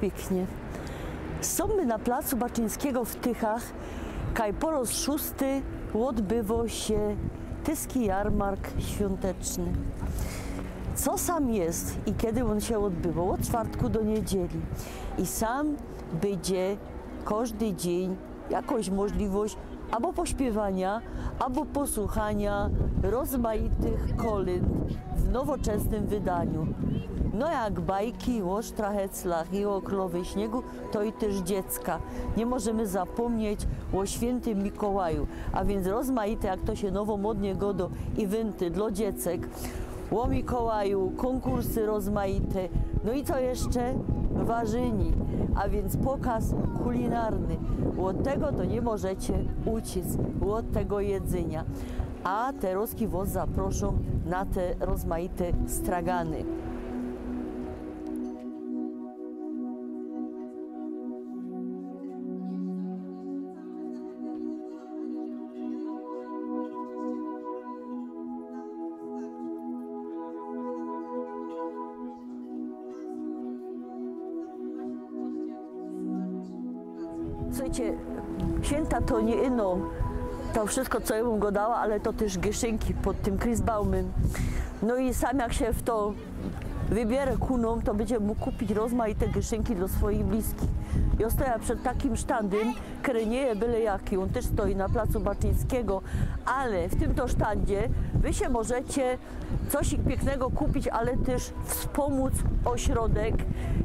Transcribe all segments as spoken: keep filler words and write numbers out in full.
Piyknie. Sōm my na placu Baczyńskigo w Tychach, kaj po roz szōsty ôdbywŏ sie tyski jarmark świąteczny. Co sam je i kedy ôn sie ôdbywŏ? Ôd czwartku do niydzieli. I sam bydzie kożdy dziyń jakoś możliwość abo pośpiywania, abo posłuchania rozmajtych kolynd w nowoczesnym wydaniu. No jak bajki ô sztracheclach i ô Krōlowyj Śniygu, to i tyż dziecka. Niy możymy zapōmnieć ô świyntym Mikołaju, a wiync rozmajte, jak to sie nowomodnie gŏdŏ, eventy dlŏ dziecek, ô Mikołaju, kōnkursy rozmajte. No i co jeszcze? Warzyni, a wiync pokaz kulinarny. Ôd tego to niy możecie uciec, ôd tego jedzynia. A terŏzki wŏs zaproszōm na te rozmajte stragany. Słechejcie, świynta to niy ino to wszysko, co jŏ bym gŏdała, ale to tyż gyszynki pod tym Christbaumym. No i sam jak sie w to wybierze ku nōm, to bydzie mōg kupić rozmajte gyszynki dlŏ swojich bliskich. Jŏ stoja przed takim sztandym, kery niy je byle jaki, ôn tyż stoi na placu Baczyńskigo, ale w tym to sztandzie wy sie możecie cosik piyknego kupić, ale tyż wspōmōc ôśrodek,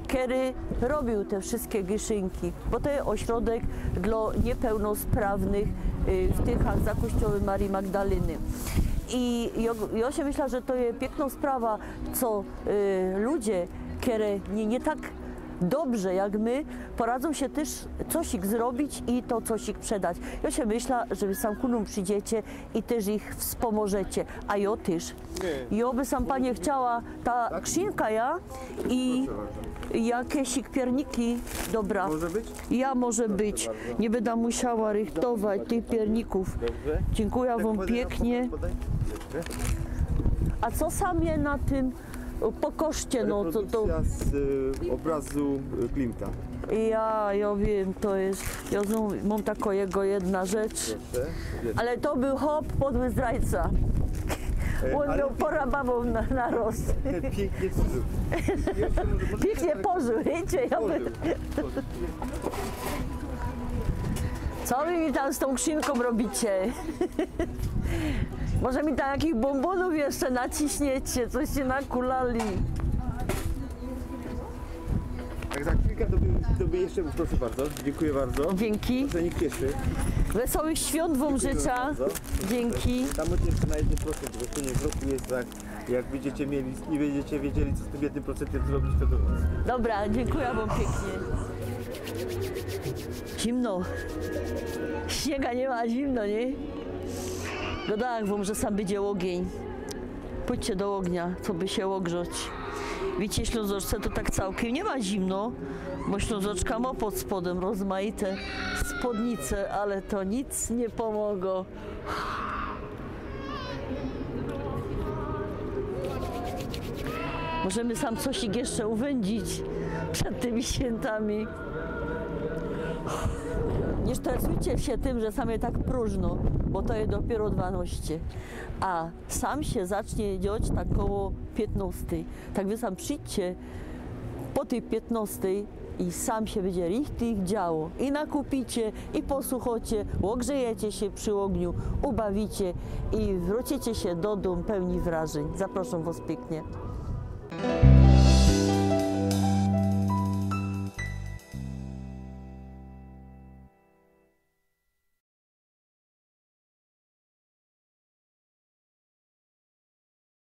kery robiōł te wszyske gyszynki, bo to je ôśrodek dlŏ niypełnosprawnych, y, w Tychach za kościołym Marii Magdaleny. I jŏ, jŏ sie myśla, że to je piyknŏ sprawa, co, y, ludzie, kery niy, niy tak dobrze jak my, poradzōm sie tyż cosik zrobić i to cosik przedać. Jŏ sie myśla, że wy sam ku nōm przidziecie i tyż ich wspōmożecie, a jŏ tyż. Niy. Jŏ by sam, panie, chciała ta krzinka, ja i jakeś piyrniki. Dobra. Może być? Ja, może być. Niy byda musiała rychtować tych piyrnikōw. Dobrze. Dziynkuja wōm piyknie. A co sam je na tym po koszcie, no, co to? Reprodukcja z, y, ôbrazu, y, Klimta. Ja, jŏ wiym, to je, jŏ znōw mōm takŏ jego jedna rzecz. Proszę. Ale to bōł chop podły zdrajca. E, ôn ale mie porabowōł na, na roz. Piyknie pożył. Piyknie pożył, wiycie, jŏ by... Pożył. Co wy mi tam z tōm krzinkōm robicie? Może mi tam jakich bōmbōnōw jeszcze naciśniecie, coś sie nakulali. Tak, za chwilkę to by, to by jeszcze, proszę bardzo, dziękuję bardzo. Dzięki. Proszę, nikt jeszcze. Wesołych świąt wōm życza. Dziękuję bardzo. Dzięki. Tam jeszcze na jeden procent, bo to nie w roku jest tak, jak będziecie mieli, nie będziecie wiedzieli, co z tym jednym procentem zrobić, to do nas. Dobra, dziynkuja wōm piyknie. Zimno. Śniyga niy ma, zimno, niy? Gŏdałach wōm, że sam bydzie ôgiyń. Pōdźcie do ôgnia, coby sie ôgrzoć. Wiycie, Ślōnzoczce to tak cołkiym niy ma zimno, bo Ślōnzoczka mŏ pod spodym rozmajte spōdnice, ale to nic niy pōmŏgŏ. Możymy sam cosik jeszcze uwyndzić przed tymi świyntami. Niy stresujcie sie tym, że sam je tak prōżno, bo to je dopiyro dwanŏście, a sam sie zacznie dzioć tak koło piytnŏstyj. Tak wy sam przidźcie po tyj piytnŏstyj i sam sie bydzie richtig działo. I nakupicie, i posłuchŏcie, ôgrzejecie sie przi ôgniu, ubawicie i wrōcicie sie do dōm pełni wrażyń. Zaprŏszōm wŏs piyknie.